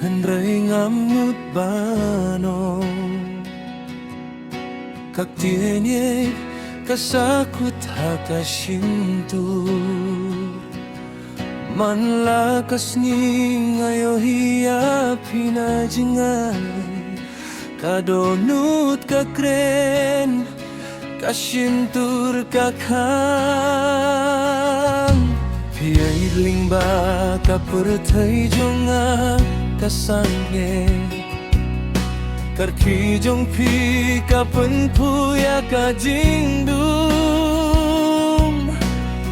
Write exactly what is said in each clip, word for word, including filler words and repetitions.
Hynrei ngam nud ban ong, ka ktien ïeit ka sa kut ha ka shyntur. Man la ka sngi nga ïohi ïa phi na jngai, ka dohnud ka kren, ka shyntur ka khang. Phi ïeit lyngba ka pyrthei jong nga ka sangeh. Ka rkhie jong phi ka pynphuh ïa ka jingdum.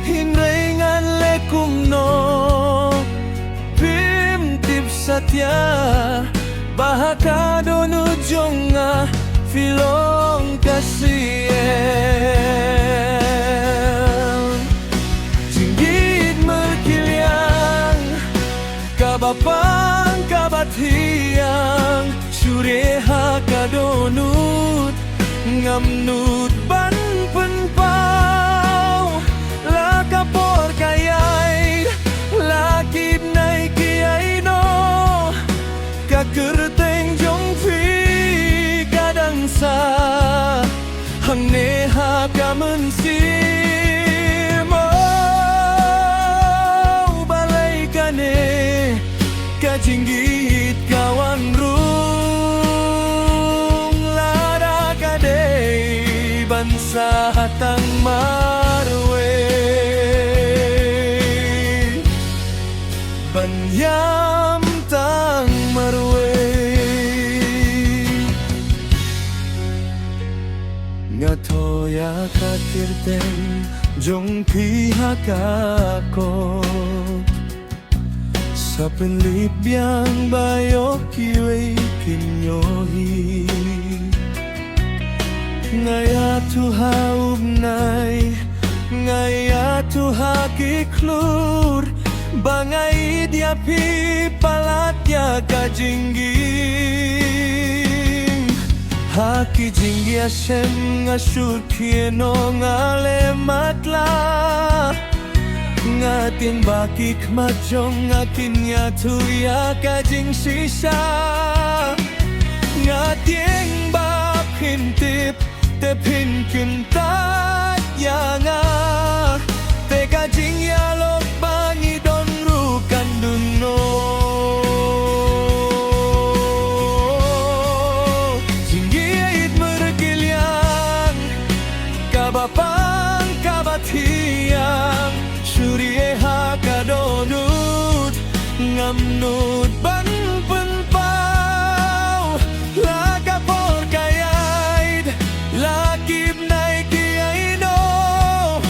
Hynrei ngan leh kumno, phim tip satia ba ha ka dohnud jong nga phi long ka siem. Jingïeit markylliang, kaba pang kaba thiang, shu rieh ha ka dohnud. Ngam nud ban pynpaw la ka por ka ïaid, la ki bnai ki ïai noh. Ka kyrteng jong phi ka dang sah hangne ha ka mynsiem. Oh, balei kane ka jingïeit ka wan rung, lada ka dei ban sah tang marwei, ban ïam tang marwei. Nga thoh ïa ka kyrteng jong phi ha ka kot, sa pynlip biang ba ïoh kiwei kin ïohi. Nga ïathuh ha u bnai, nga ïathuh ha ki khlur, ba nga ïeit ïa phi palat ïa ka jingim. Ha ki jingïashem nga shu khie noh, nga leh matlah. Nga tieng ba ki khmat jong nga kin ïathuh ïa ka jingshisha. Nga tieng ba phin tip te phin kyntait ïa nga, te ka jingïalok ba ngi don ruh kan don noh. Jingïeit markylliang, kaba pang kaba thiang, shu rieh ha ka dohnud. Ngam nud ban pynpaw la ka por ka ïaid, la ki bnai ki ïai noh.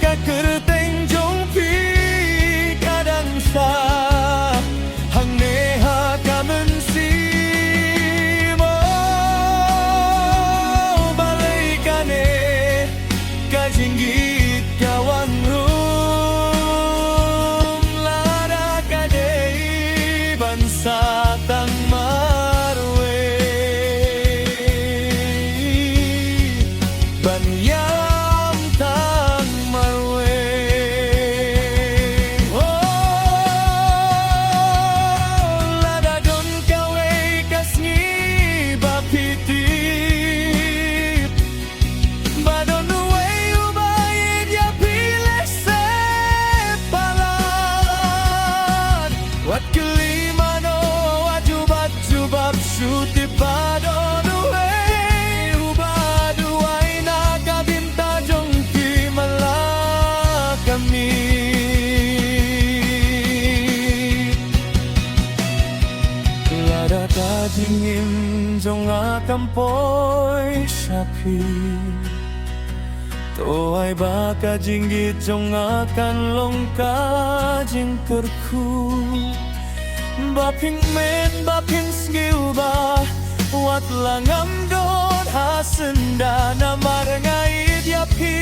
Ka kyrteng jong phi ka dang sah hangne ha ka mynsiem. Oh, balei kane ka jingïeit ka wan rung, lada ka dei ban sah tang marwei, ban ïam tang marwei. Oh, lada don kawei ka sngi ba phi tip ba don uwei uba ïeit ïa phi lehse palat. Wat kylli mano, wat jubab jubab, shu tip ba don uwei uba duwai na ka bynta jong phi man la ka miet. Lada ka jingim jong nga kam poi sha phi, to ai ba ka jingïeit jong nga kan long ka jingkyrkhu. Ba phin kmen, ba phin sngewbha, wat la ngam don ha syndah, namar nga ïeit ïa phi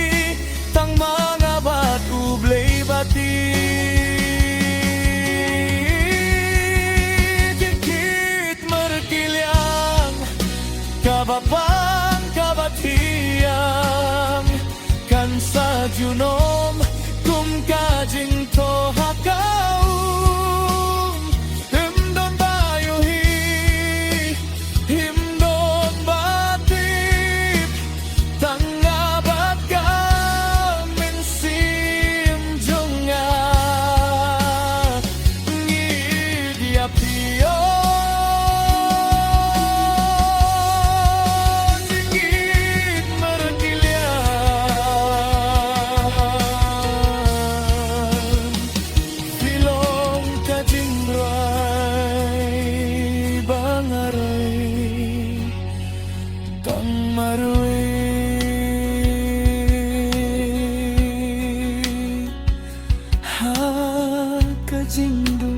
tang ma nga bad U Blei ba tieng. Jingïeit markylliang, kaba pang kaba thiang, kan sa junom kum ka jingthoh ha ka um. Ym don ka jingdu